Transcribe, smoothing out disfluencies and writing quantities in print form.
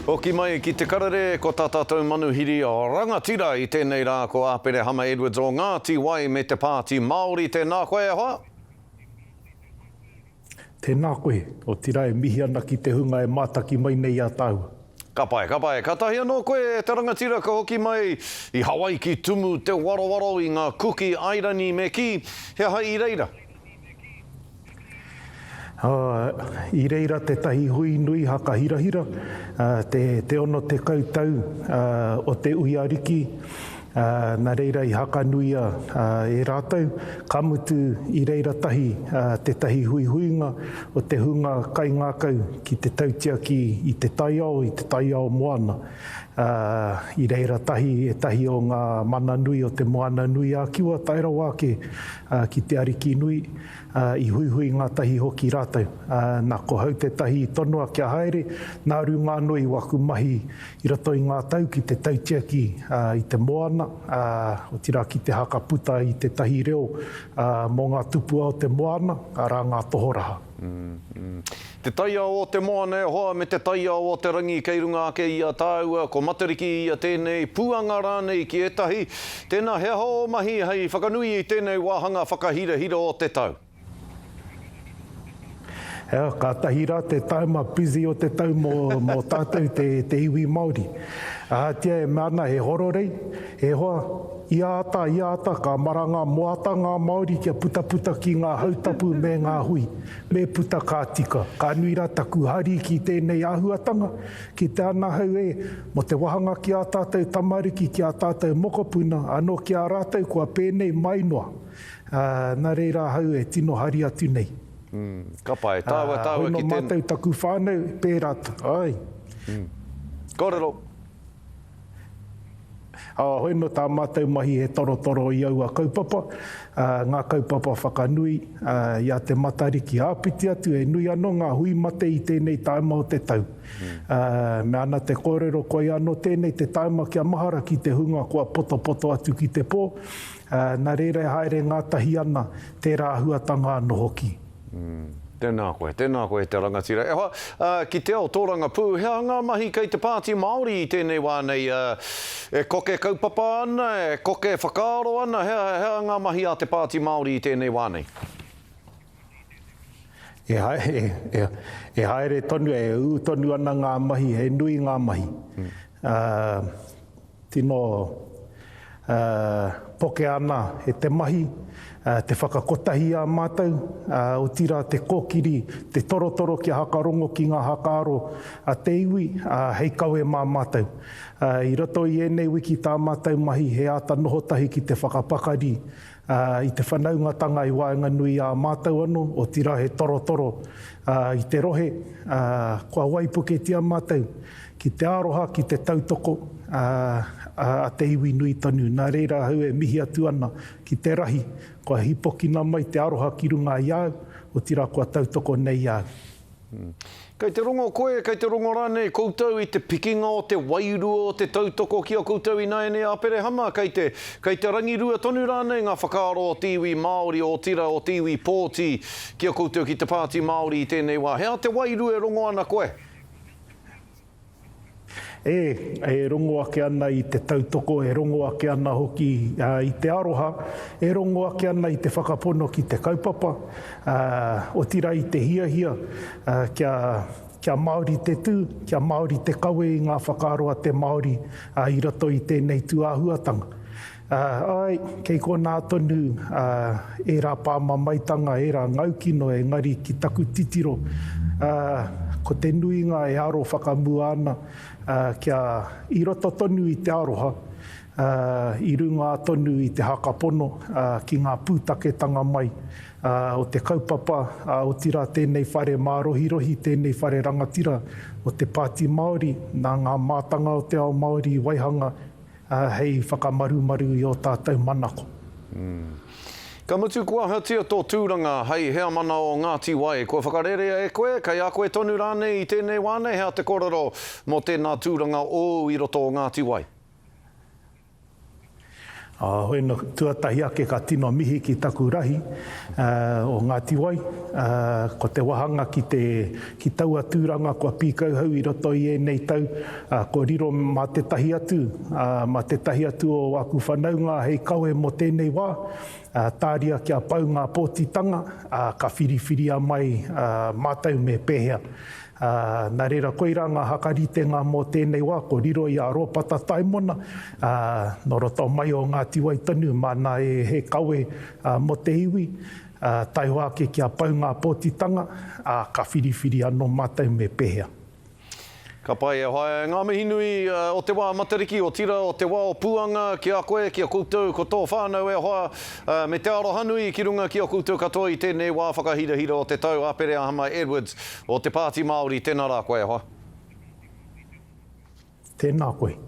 Hoki mai ki te karere, ko tā tātou manuhiri rangatira i tēnei rā ko Aperehama Edwards o Ngāti Wai me te Pāti Māori. Tēnā koe e hoa. Tēnā koe, otirā e mihi ana ki te hunga e mātaki mai nei i a tāua. Ka pai, ka pai. Kātahi anō koe e te rangatira ka hoki mai i Hawaiki tumu te warowaro i ngā Kuki Airani me kī, he aha i reira? I reira tētahi hui nui hakahirahira, te 60 tau o te Ui Ariki, nā reira i hakanuia e rātou, ka mutu i reira tahi tētahi huihuinga o te hunga kaingākau ki te tautiaki i te taiao, i te taiao moana. I reira tahi ētahi o ngā mana nui o Te Moana-nui-a-Kiwa tae rawa ake ki Te Ariki Nui, i huihui ngātahi hoki rātou. Nā, ko hau tētahi i tonoa kia haere, nā runga anō i waku mahi i roto i ngā tau ki te tautiaki i te moana, otirā ki te hakaputa i tētahi reo mō ngā tupua o te moana, arā ngā tohoraha. Te taiao o te moana e hoa me te taiao o te rangi kei runga ake i a tāua, ko Matariki ia tēnei, puanga rānei ki ētahi. Tēnā, he aha ō mahi hei whakanui i tēnei wāhanga whakahirahira o te tau? Ea, kātahi rā te taima busy o te tau mō, mō tātou te, te iwi Māori. Ahatia e mea ana he hororei, e hoa, Ia ata, ia ata, ka maranga moata ngā Māori kia putaputa ki ngā hautapu me ngā hui. Me puta ka tika. Ka nui rā taku hari ki tēnei āhuatanga, ki te ana hau e, mō te wahanga ki ā tātou tamariki, ki ā tātou mokopuna, anō ki a rātou kua pēnei mai noa. Ā, nā reira ahau e tino hari atu nei. Ka pai. Tāua, tāua ki tēnei. Hoi nō mātou taku whānau, pērā, āe. Kōrero. Ā, hoi nō tā mātou mahi he torotoro i aua kaupapa, ā, ngā kaupapa whakanui, ā, i a Te Matariki. Āpiti atu, he nui anō ngā hui mate i tēnei taima o te tau. Ā, mea ana te kōrero, koia anō tēnei te taima kia mahara ki te hunga kua potopoto atu ki te pō, ā, nā reira e haere ngātahi ana tērā āhuatanga anō hoki. Tēnā koe, tēnā koe te rangatira. E hoa, ki te ao tōrangapū, he aha ngā mahi kei te Pāti Māori i tēnei wā nei? E koke kaupapa ana, e koke whakaaro ana, he aha, he aha ngā mahi a te Pāti Māori i tēnei wā nei? E, e, e haere tonu, e ū tonu ana ngā mahi, he nui ngā mahi. Uh, Tino poke ana e te mahi, te whakakotahi i a mātou, otirā te kōkiri, te torotoro kia hakarongo ki ngā hakaaro a te iwi hei kawe mā mātou. I roto i ēnei wiki tā mātou mahi he āta noho tahi ki te whakapakari i te whanaungatanga i waenganui i a mātou anō, otirā he torotoro i te rohe, kua waipuketia mātou Ki te aroha, ki te tautoko a te iwi nui tonu. Nā reira ahau e mihi atu ana ki te rahi, kua hīpokina mai te aroha ki runga i a au, otirā kua tautoko nei i a au. Kei te rongo koe, kei te rongo rānei koutou i te pikinga o te wairua o te tautoko ki a koutou ināianei Aperehama? Kei te, kei te rangirua tonu rānei ngā whakaaro o te iwi Māori, otirā o te iwi pōti ki a koutou ki te Pāti Māori i tēnei wā? He aha te wairua e rongo ana koe? E, e rongo ake ana i te tautoko, e rongo ake ana hoki i te aroha, e rongo ake ana i te whakapono ki te kaupapa, otirā i te hiahia kia, kia Māori te tū, kia Māori te kawe i ngā whakaaro a te Māori i roto i tēnei tūāhuatanga. Āe, kei konā tonu ērā pāmamaetanga, ērā ngaukino, engari ki taku titiro, ko te nuinga e aro whakamua ana kia i roto tonu i te aroha, i runga tonu i te hakapono ki ngā pūtaketanga mai o te kaupapa, otirā tēnei whare mārohirohi, tēnei whare rangatira o te Pāti Māori, nā ngā mātanga o te ao Māori i waihanga hei whakamarumaru i ō tātou manako. Ka mutu kua ahatia tō tūranga hei heamana o Ngāti Wai, kua whakarerea e koe, kei a koe tonu rānei i tēnei wā nei, he aha te kōrero mō tēnā tūranga ōu i roto o Ngāti Wai? Hoi no, tuatahi ake ka tino mihi ki taku rahi o Ngāti Wai, ko te wahanga ki te, ki taua tūranga kua pīkauhau i roto i ēnei tau, kua riro mā tētahi atu, mā tētahi atu o aku whanaunga hei kawe mō tēnei wā, tāria kia pau ngā pōtitanga, ka whiriwhiria mai mātou me pēhea. Ā, nā reira koirā ngā hakaritenga mō tēnei wā, ko riro i a Rōpata Taimona, ā, nō roto mai o Ngāti Wai tonu, māna e he kawe mō te iwi, ā, taihoa ake kia pau ngā pōtitanga, ā, ka whiriwhiri anō mātou me pēhea. Ka pai e hoa. Ngā mihi nui o te wā Matariki, otira o te wā o Puanga ki a koe, ki a koutou, ko tō whānau e hoa, me te aroha nui ki runga ki a koutou katoa i tēnei wā whakahirahira o te tau. Aperehama Edwards o Te Pāti Māori, tēnā rā koe e hoa. Tēnā koe.